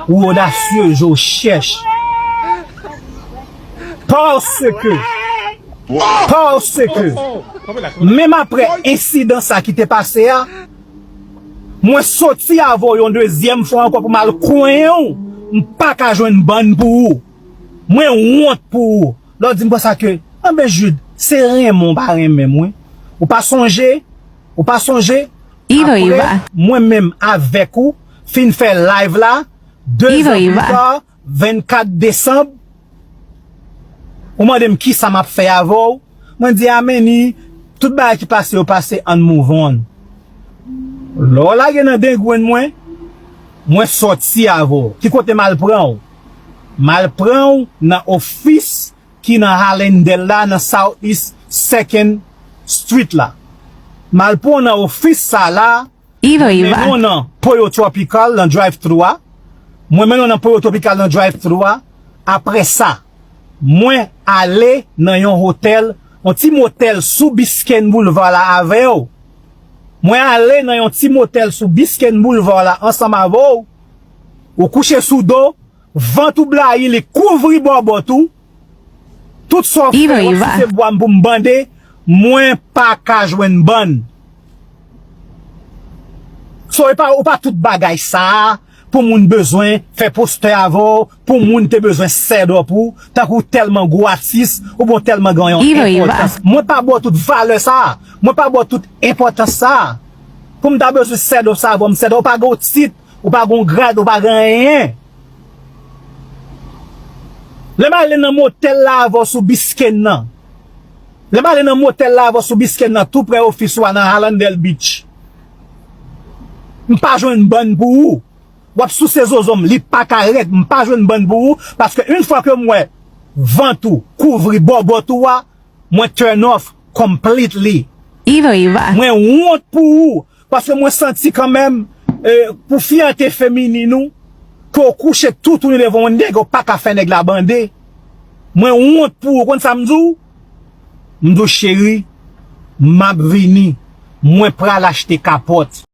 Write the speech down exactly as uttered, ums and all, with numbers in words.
Ou odasye, je w chèch. Paske, paske, menm apre ensidan sa ki te pase a, mwen soti avè w yon dezyèm fwa ankò pou m al konyen w, m pa ka jwenn bann pou ou. Mwen wont pou ou. Lè w di m konsa ke, anben Jude, se renmen w pa renmen m wi. Ou pa sonje, ou pa sonje, apre mwen menm avèk ou fin fè live la, de zan pli ta, vennkat desanm, ou mande m kisa m ap fè avè w. Mwen di, Ameni, tout bagay ki pase yo pase, ann move on. Lè w lage nan dengwenn mwen, mwen sòti avè w. Ki kote m al pran w? M al pran w nan ofis ki nan Hallandale la, nan South East Second Street la. M al pran w nan ofis sa la, mwen mennen w nan Pollo Tropical, nan drive-thru a. Mwen mennen w nan Pollo Tropical, nan drive-thru a. Apre sa, mwen ale nan yon otèl, yon ti motèl sou Biscayne Boulevard la avè w. Mwen ale nan yon ti motèl sou Biscayne Boulevard la ansanm avè w. Ou kouche sou do, vant ou blayi, li kouvri bòbòt ou. Tout sa w fè, w ap souse bwa m pou m bande, mwen pa ka jwenn bann. So, e pa, ou pa tout bagay sa a pou moun bezwen fè postè avè w, pou moun te bezwen set up ou, tankou w tèlman gwo atis, oubyen w tèlman gen yon enpòtans. Mwen pa ba w tout valè sa a. Mwen pa ba w tout enpòtans sa a. Pou m ta bezwen set up sa avè w, m set up, ou pa gen yon tit, ou pa gen yon grad, ou pa gen anyen. Lè m ale nan motèl la avè w sou Biscayne nan. Lè m ale nan motèl la avè w sou Biscayne nan, tou prè ofis ou a nan Hallandale Beach. M pa jwenn bann pou ou. W ap souse zozo m, li pa ka rèd, m pa jwenn bann pou ou, paske yon fwa ke m wè vant ou kouvri bòbòt ou a, mwen turn off completely. Mwen wont pou ou, paske mwen santi kanmenm, e, pou fyète feminin ou, ke w kouche toutouni devan yon nèg, ou pa ka fè nèg la bande. Mwen wont pou ou, konn sa m di w? M di w, cheri, m ap vini, mwen pral achte kapòt.